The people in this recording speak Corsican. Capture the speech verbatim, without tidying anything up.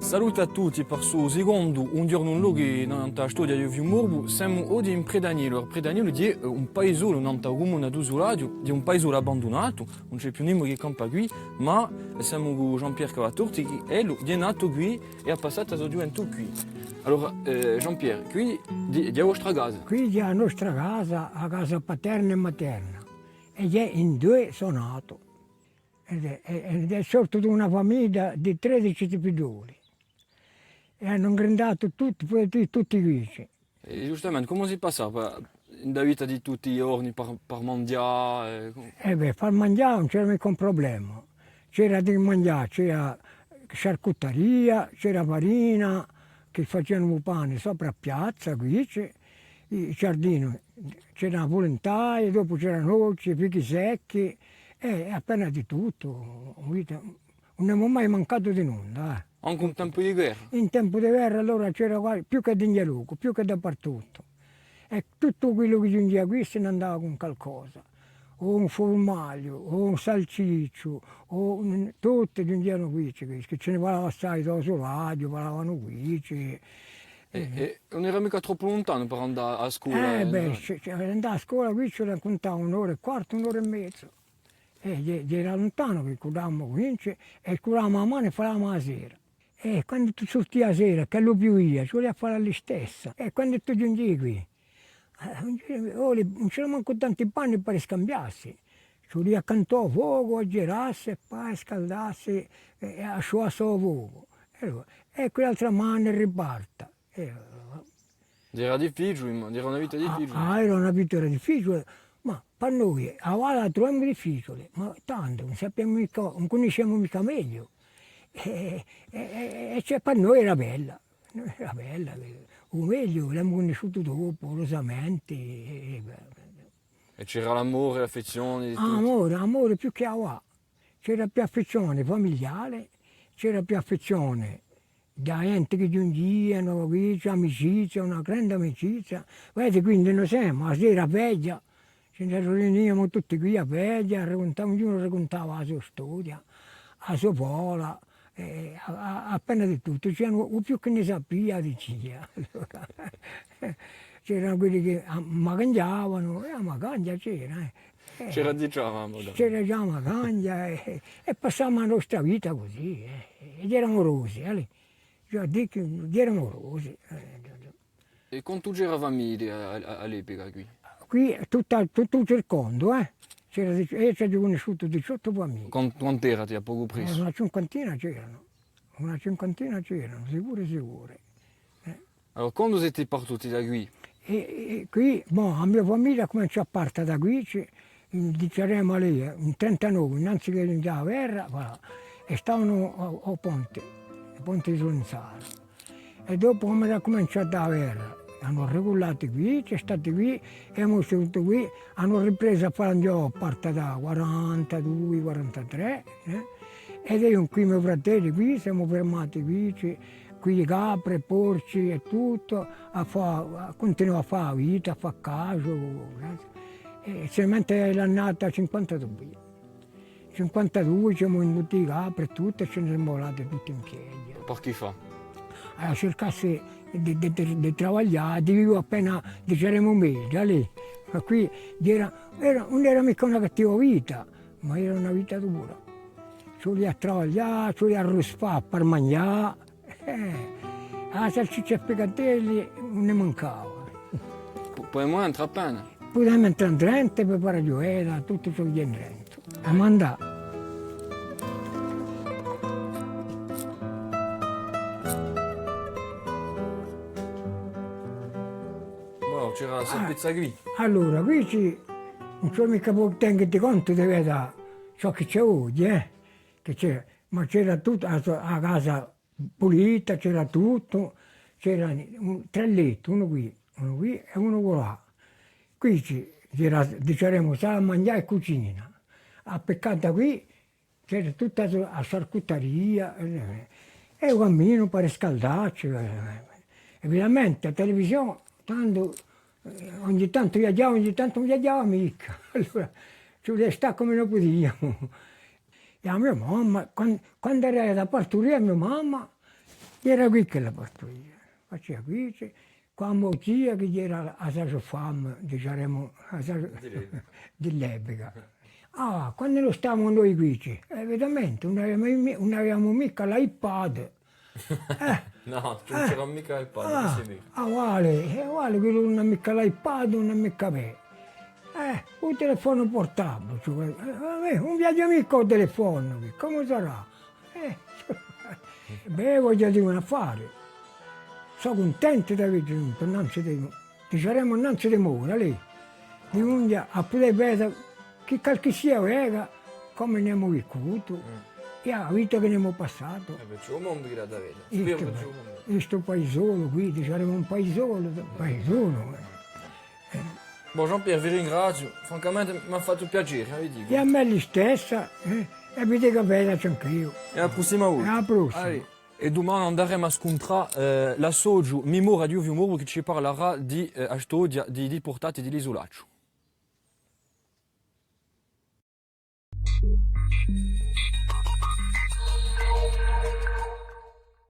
Salute à tutti, per stu sicondu Un ghjornu in locu nant'à a storia di u Fiumorbu, semu oghje in Predagnellu. Predagnellu hè, eh, un paisolu nant'à a cumuna d'Usulariu, hè un paisolu abbandunatu, ùn ci hè più nimu chì campa quì, ma semu cù Jean-Pierre Cavatorti, chì ellu hè natu quì è hà passatu a so ghjuventù quì. Allora, eh, Jean-Pierre, quì hè, hè a vostra casa? Quì hè a nostra casa, a casa paterna è materna, è hè induve sò natu. Ed hè, è, ed hè sortu d'una famiglia di tredeci figlioli. È anu ingrandatu tutti, puru tutti quì. È ghjustamente, cumu si passava in a vita di tutti i ghjorni per, per manghjà, eh, cu- Eh bè, per manghjà ùn c'era micca un prublema. C'era di manghjà, c'era sciarcuteria, c'era farina, chì facianu u pane sopra à piazza, quì, i giardini, c'era a pulentaia, dopu c'era noci, fichi secchi, è appena di tuttu. Ùn emu mai mancatu di nunda, eh. Ancu in tempu di guerra? In tempu di guerra allora c'era quasi, più chè d'inghjà locu, più chè dapertuttu. È tuttu quellu chì ghjunghjia quì si n'andava cù calcosa, o un furmagliu, o un salcicciu, o un, tutti ghjunghjianu quì, chì, chì ci ne parlava assai da u so laghju, parlavanu quì, chì, eh. È, è ùn era micca troppu luntanu per andà à a scola, eh, eh, bè, nò? Ci, ci, per andà à a scola quì ci vulia un'ora è quartu, un'ora è mezu. Eh, era luntanu chì curavamu quì, è curavamu a mane è falavamu a sera. È quandu tù surtii a sera, ch'ellu piuvia, ci vulia à fà a listessa. È quandu tù ghjunghjii quì, eh, ùn c'era, ùn c'era mancu tanti panni per scambiassi. Ci vulia à cantà u focu, à girassi, è poi à scaldassi, è, è à sciuvassi u focu. È, è quì l'altra mane riparta. Eh, era difficiule, ma era una vita difficiule. Ah, era una vita, era difficiule, ma per noi, avà la truvemu difficiule, ma tandu ùn sapemu micca, ùn cunniscemu micca megliu. È, è, è, è per noi era bella, era bella, u megliu l'emu cunnisciutu dopu, curiusamenti, è, è, è c'era l'amore, l'affezzione, tuttu. Amore, amore più chè avà. C'era più affezzione famigliale, c'era più affezzione da ghjente chì ghjunghjianu, quì, amicizia, una grande amicizia. Vedi, quindi noi semu, a sera à a veghja, ci ne riuniamu tutti quì à a veghja, raccuntavamu, ognunu raccuntava a so storia, a so fola, eh, a, a, appena di tuttu, dicianu, u più chì ne sapia, dicia. Allora, c'eranu quelli chì a, macanghjavanu, è a macanghja c'era, eh. Eh, c'era digià a macanghja. C'era digià a macanghja, eh, è passavamu a nostra vita cusì, eh. È eramu amorosi, eh. Ghjà dicu, eramu amorosi, eh. È quantu c'era famiglia à, à, à l'epica quì? Quì tuttu, tuttu u circondu, eh. C'era dic-, eiu ci aghju cunnisciutu diciottu famiglie. Quan-, quant'erate à pocu pressu? Eh, una cinquantina c'eranu. Una cinquantina c'eranu, sicuru, sicuru. Eh. Allora, quandu site partuti da quì? È, è quì, bon, a mo famiglia cuminciò à parte da quì, ci, in, diceremu, allez, in trentanove, innanzi chì ghjunghjia a guerra, voilà, è stavanu à, à u ponte, u ponte di Sulenzara. È dopu, quandu hà cuminciatu a guerra, anu ricullatu quì, ci hè statu quì, è emu statu quì, anu ripresu à fà, ghjò, à parte da quarantadui, quarantatrè, eh? È eiu cù i mo fratelli quì, semu firmati quì, ci, cù i capri, porci è tuttu, à fà, à cuntinuà à fà a vita, à fà casgiu, eh? È solamente l'annata cinquantadui. Cinquantadui, ci emu vindutu i capri è tuttu, è ci ne semu volati tutti in Piaghja. Per chì fà? À circassi di, di, di, di travaglià, di vive appena, diceremu, megliu, allez. Ma quì era, era, ùn era micca una cattiva vita, ma era una vita dura. Ci vulia à travaglià, ci vulia à ruspà per manghjà. Eh, a salciccia è i fricatelli ùn ne mancava. Pu-, pudemu entre appena? Pudemu entre indrentu, per fà a ghjuvella, tuttu ciò chì hè indrentu. Emu à andà. Bon, c'era sta pezza quì. Allora, quì ci, ùn ci hè micca po-, tengu di contu di veda ciò chì ci hè oghje, eh? Chì ci hè, ma c'era tutta a, a casa pulita, c'era tuttu, c'era un, trè letti, unu quì, unu quì è unu culà. Quì ci, c'era, diceremu, sala à manghjà è cucina. Appiccata quì, c'era tutta a, a sciarcuteria, eh, è u caminu per riscaldacci, eh. Evidentemente a televisione, tandu, eh, ogni tantu viaghjava, ogni tantu ùn viaghjava micca. Allora, ci vulia à stà cum'è no pudiamu. È a mo mamma, quan-, quandu era da parturì a mo mamma, Era quì ch'ella partuia. Facia quì, quì, quandu zia chì era a sage-femme, diceremu, a sage-, di l'epica. Ah, quandu no stavamu noi quì, eh, veramente, ùn aviamu mi-, ùn aviamu micca l'iPad. Eh, nò, ùn c'era micca l'iPad, ah, sì, ah, vale, eh, vale, quellu ùn hà micca l'iPad, ùn hà micca bè. Eh, u telefonu purtabile, cioè, eh, eh, ùn viaghja micca u telefonu, cumu sarà? Eh, bè, vogliu dì un affare. Sò cuntentu d'avè ghjuntu innanzi di, diceremu, innanzi di mora, lì. Di ghjunghja à pudè veda chì qualchissia veda cumu n'emu vissutu è a vita chì n'emu passatu. Eh, perciò u mondu chì l'hà da veda. Istu, istu paisolu quì, diceremu un paisolu, paisolu, eh. Bon, Jean-Pierre, vi ringraziu, francamente m'hà fattu piacè, eh, vi dicu. È à mè listessa, eh, è vi dicu à veda anch'eiu. È à a prossima volta. È à a prossima. Allez. È dumane andaremu à scuntrà, eh, l'associu Mimoria di u Fiumorbu chì ci parlerà di, eh, a storia di i dipurtati di l'Isulacciu.